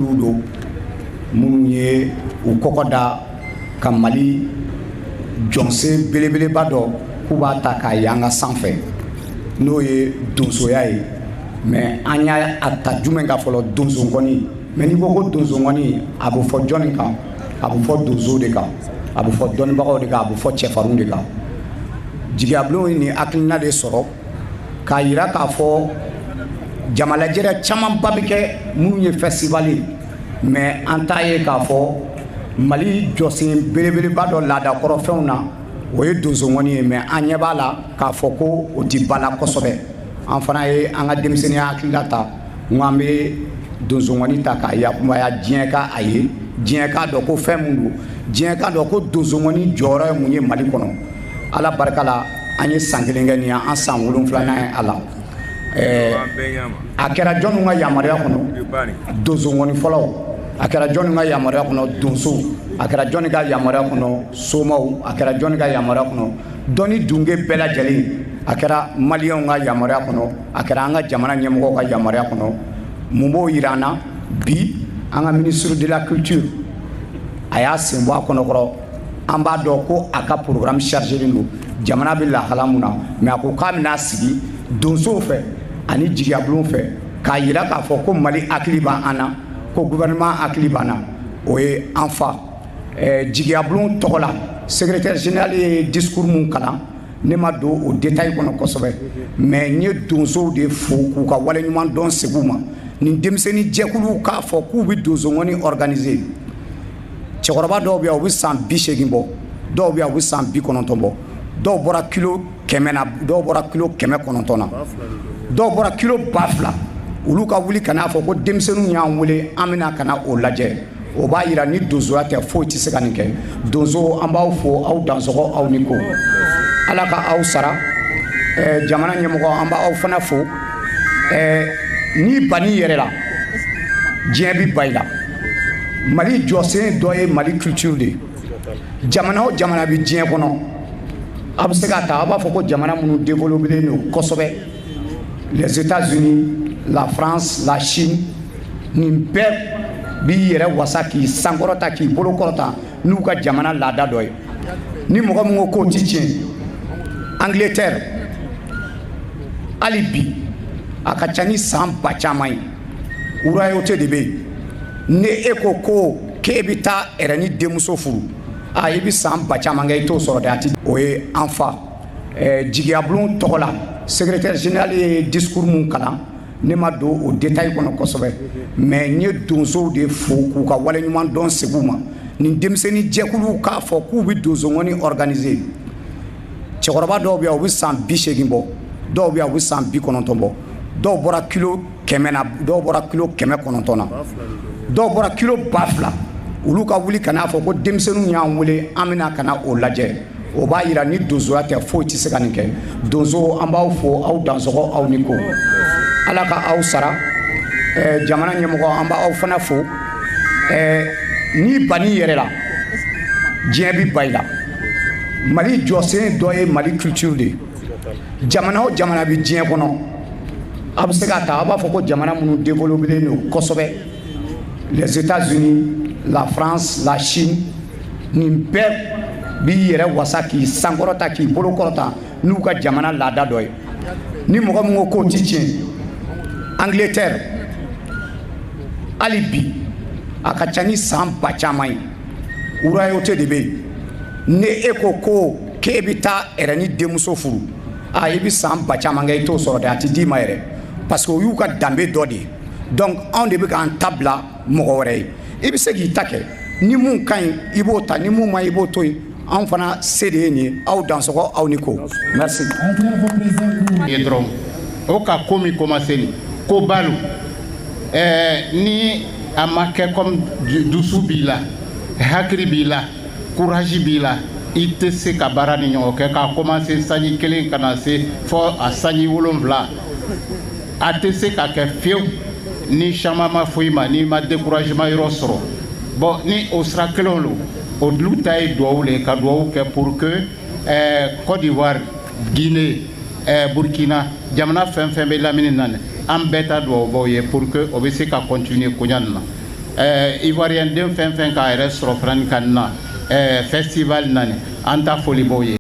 Don minnu ye u kɔkɔ da ka Mali jɔnsen belebeleba dɔ k'u b'a ta k'a y'an ka sanfɛ, n'o ye donsoya ye. Mais an y'a ta jumɛn ka fɔlɔ? Donsonkɔni. Mais n'i ko ko donsonkɔni, a bɛ fɔ jɔnni kan? A bɛ fɔ donso de kan, a bɛ fɔ dɔnnibagaw de kan, a bɛ fɔ cɛfarinw de kan. Jigiyabulon ye nin hakilina de sɔrɔ k'a yira k'a fɔ jamalajɛrɛ camanba bɛ kɛ minnu ye festival ye, mais an t'a ye k'a fɔ Mali jɔsen belebeleba dɔ laadakɔrɔfɛnw na, o ye donsonkɔni ye. Mais an ɲɛ b'a la k'a fɔ ko o ti ba la kosɛbɛ. An fana ye an ka denmisɛnninya hakilina ta n ko an bɛ donsonkɔni ta k'a yakumaya, diɲɛ ka a ye, diɲɛ k'a dɔn ko fɛn mun don, diɲɛ k'a dɔn ko donsonkɔni jɔyɔrɔ ye mun ye Mali kɔnɔ. Ala barika la, an ye san 1 kɛ nin ye, an san 7nan ye a la. A kɛra jɔnni ka yamaruya kɔnɔ? Donsonkɔni fɔlɔw. A kɛra jɔnni ka yamaruya kɔnɔ? Donsow. A kɛra jɔnni ka yamaruya kɔnɔ? Somaw. A kɛra jɔnni ka yamaruya kɔnɔ? Dɔnni dunge bɛɛ lajɛlen. A kɛra maliyɛnw ka yamaruya kɔnɔ, a kɛra an ka jamana ɲɛmɔgɔw ka yamaruya kɔnɔ. Mun b'o yira an na bi? An ka ministre de la culture, a y'a sen bɔ a kɔnɔkɔrɔ. An b'a dɔn ko a ka programme chargé don, jamana bɛ lahala mun na, mais a ko k'a bɛna sigi donsow fɛ ani jigiyabulon fɛ k'a yira k'a fɔ ko Mali hakili b'an na, ko gouvernement hakili b'an na. O ye an fa jigiyabulon tɔgɔ la. Secrétaire général ye discours mun kalan, ne ma don o détail kɔnɔ kosɛbɛ, mais n ye donsow de fo k'u ka waleɲuman dɔn segin u ma. Nin denmisɛnnin jɛkuluw k'a fɔ k'u bɛ donsonkɔni organiser, cɛkɔrɔba dɔw bɛ yan, u bɛ san 80 bɔ, dɔw bɛ yan, u bɛ san 90 bɔ, dɔw bɔra kilo 100 na, dɔw bɔra kilo 900 na, dɔw bɔra kilo 2000. Olu ka wuli ka n'a fɔ ko denmisɛnninw y'an wele, an bɛna ka na o lajɛ, o b'a yira ni donsoya tɛ, foyi tɛ se ka nin kɛ. Donso, an b'aw fo, aw dansɔgɔ, aw ni ko. Ala ka aw sara. Jamana ɲɛmɔgɔ, an b'aw fana fo. N'i ban'i yɛrɛ la, diɲɛ bɛ ba i la. Mali jɔsen dɔ ye Mali culture de ye. Jamana o jamana bɛ diɲɛ kɔnɔ, a bɛ se ka ta, a b'a fɔ ko jamana minnu développé don kosɛbɛ, les États-Unis, la France, la Chine, nin bɛɛ b'i yɛrɛ wasa k'i sankɔrɔta, k'i bolo kɔrɔta n'u ka jamana laada dɔ ye. Ni mɔgɔ min ko k'o ti tiɲɛ, Angleterre, hali bi a ka ca ni san ba caman ye, royauté de bɛ yen. Ni e ko ko k'e bɛ taa reine denmuso furu, a i bɛ san ba caman kɛ, i t'o sɔrɔ dɛ. A ti. O ye an fa jigiyabulon tɔgɔ la. Secrétaire général ye discours mun kalan, ne ma don o détail kɔnɔ kosɛbɛ, mais n ye donsow de fo k'u ka waleɲuman dɔn segin u ma. Nin denmisɛnnin jɛkuluw k'a fɔ k'u bɛ donsonkɔni organiser, cɛkɔrɔba dɔw bɛ yan, u bɛ san 80 bɔ, dɔw bɛ yan, u bɛ san 90 bɔ, dɔw bɔra kilo 100 na, dɔw bɔra kilo 900 na, dɔw bɔra kilo 2000. Olu ka wuli ka n'a fɔ ko denmisɛnninw y'an wele, an bɛna ka na o lajɛ, o b'a yira ni donsoya tɛ, foyi tɛ se ka nin kɛ. Donso, an b'aw fo, aw dansɔgɔ, aw ni ko. Ala ka aw sara. Jamana ɲɛmɔgɔ, an b'aw fana fo. N'i ban'i yɛrɛ la, diɲɛ bɛ ba i la. Mali jɔsen dɔ ye Mali culture de ye. Jamana o jamana bɛ diɲɛ kɔnɔ, a bɛ se ka ta, a b'a fɔ ko jamana minnu développé don kosɛbɛ, les États-Unis, la France, la Chine, nin bɛɛ b'i yɛrɛ wasa k'i sankɔrɔta, k'i bolo kɔrɔta n'u ka jamana laada dɔ ye. Ni mɔgɔ min ko k'o ti tiɲɛ, Angleterre, hali bi a ka ca ni san ba caman ye, royauté de bɛ yen. Ni e ko ko k'e bɛ taa reine denmuso furu, a i bɛ san ba caman kɛ, i t'o sɔrɔ dɛ. A ti d'i ma yɛrɛ, parce que o y'u ka danbe dɔ de ye. Donc anw de bɛ k'an ta bila mɔgɔ wɛrɛ ye. I bɛ se k'i ta kɛ, ni mun ka ɲi, i b'o ta, ni mun ma ɲi, i b'o to yen. Anw fana se de ye nin ye. Aw dansɔgɔ, aw ni ko. Merci. Ye dɔrɔn o ka ko min commencé nin ko balo ni a ma kɛ comme dusu b'i la, hakili b'i la, courage b'i la, i tɛ se ka baara ni ɲɔgɔn kɛ k'a commencé sanji 1 ka na se fɔ a sanji 7, a tɛ se ka kɛ fiyewu ni caman ma foyi ma, n'i ma découragement yɔrɔ sɔrɔ. Bon, ni o sira kelenw lo, olu ta ye duwawu le ye, ka duwawu kɛ pour que Côte d'Ivoire, Guinée, Burkina, jamana fɛn fɛn bɛ lamini na, an bɛɛ ta duwawu baw ye pour que o bɛ se ka continuer koɲa nin na. Ivoirien den fɛn fɛn k'a yɛrɛ sɔrɔ fana ka na festival na, an ta foli b'o ye.